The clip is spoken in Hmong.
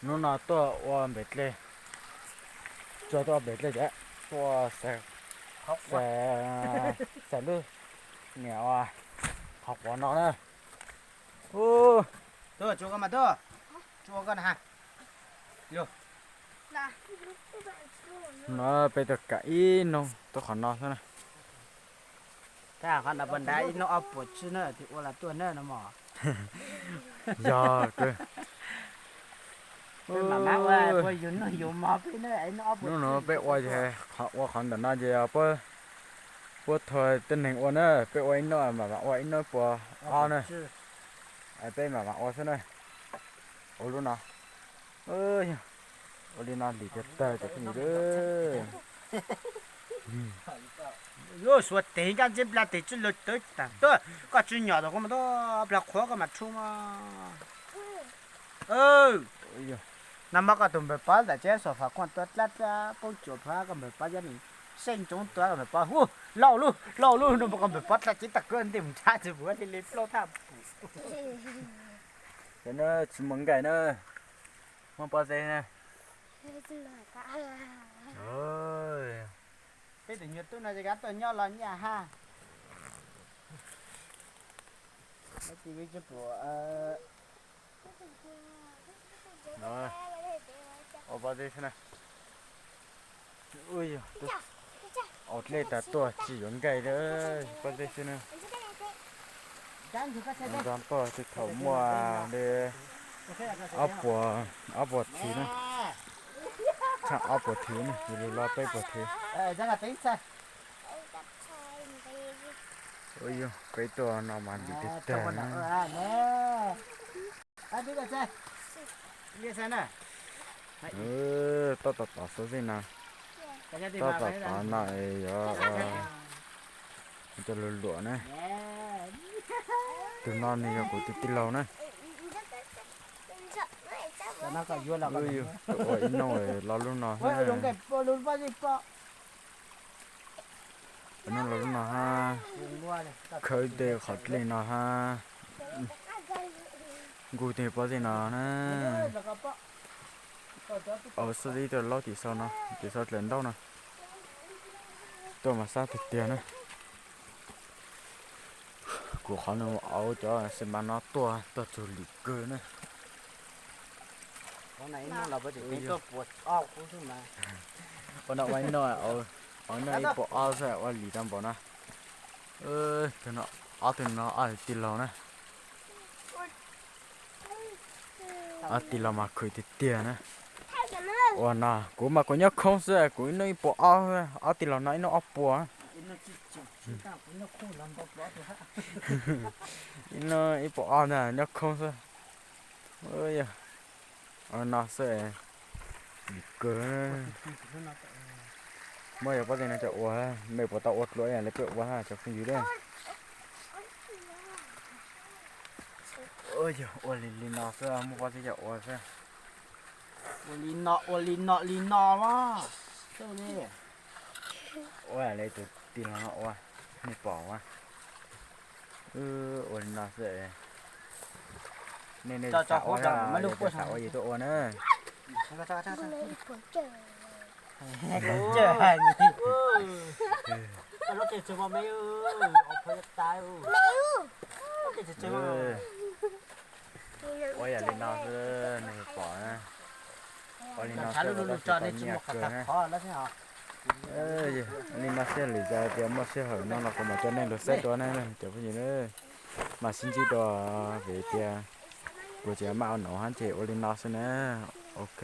Hnub no tuaj ua npem dlej, tuaj ua npem dlej ces tuaj xaws lub niam ua qhov quav no na. Tuaj, tsuas koj mas tuaj, tsuas koj na. No peb tuaj kam ib hnub tuaj qhov no xwb na. Qhov no puas nrad ib hnub ob puas tsib na, ua los tuaj na no mog. Yog, hnub no peb ua, ua qhov ntawm no ces puab thua tej neeg ua na, peb ua ib hnub mam mam ua ib hnub puas ob na. Peb mam mam ua xwb na. Ua lub no, ua li no lim tiag tag cov phooj ywg. Yuav xuas tes nkaj ntseb nplag tes tsis lawv tawv tas tuaj, koj tsis nyom tom koj mas tuaj plag qhuav koj mas tshuaj mas. Nag hmo koj tus npawg Pob ntawm tsev xom fam khuaj tua dlab dlab poob cuam phav koj npawg Pob cov ni, seej ntsoov tua koj npawg Pob hu, lauj lub lauj lub no koj npawg Pob dlab cev tag koj ntej mus nrad tsis vuav li li plaub thaj pum. Cov no tsis muaj nqaij na, muab pob zeb na. Peb tus nyuag tub no ces kav tuaj nyob los nyaj ha. Ua pob zeb xwb na. Ua dlej tas tuaj tsis yuav nqaij li, pob zeb xwb na. Ntxoov pog twb thaum muaj li ob puas, ob puas thiv na. Tshaj ob puas thiv na, yus lug loj peb puas thiv. Ua yog peb tuaj no mas lim tiag tiag na. Tab tom tov xub zej no, tab tom tov no es yuav coj lug luam na. Tus no nws yog kuv tus tij laug na. Ua ib nub lo lub no xwb. Ua ib nub lo lub no hab, khawb tej qhov dlej no hab, nkuj tej pob zeb no na. Au xwb ib tug laub tim sau no, tim sau dlaim ntaub no. Tuaj mas sab tiag tiag na. Kuv qhov no au cov xi mas no tuaj, tuaj tsug lim kawg na. Ua no ua ib nub, ua ib nub ib puas ob xwb ua lim tau npaum no. Ob tug no ob tij laug na. Ob tij laug mas khwv tiag tiag na. Ua no kuv mas kuv nyob khoob xwb, kuv ib nub ib puas ob, ob tij laug no ib nub ob puas. Ib nub ib puas ob ntag nyob khoob xwb. Ua no xwb, lim kawg. Muab yog pob zeb no coj ua, mej puas tau ua dlua ib yam li peb ua hab cov phooj ywg a? Yog ua li li no xwb, muab pob zeb coj ua xwb. Ua li no, ua li no li no los. Ua li tus tij laug no ua, nej pom ua. Ua li no xwb. Nej, nej xav ua, xav ua yus tuaj ua na. Ua yam li no xwb nej pom na. Ua li no xwb los tsis tau nyiaj kawg na. Ua li no xwb, lwm zaus tias muaj sij hawm no los kuv mam coj nej lug saib dua na cov phooj ywg. Mam sib ntsib dua, vim tias kuv tseem maj ua no hab ces ua li no xwb na. Ok.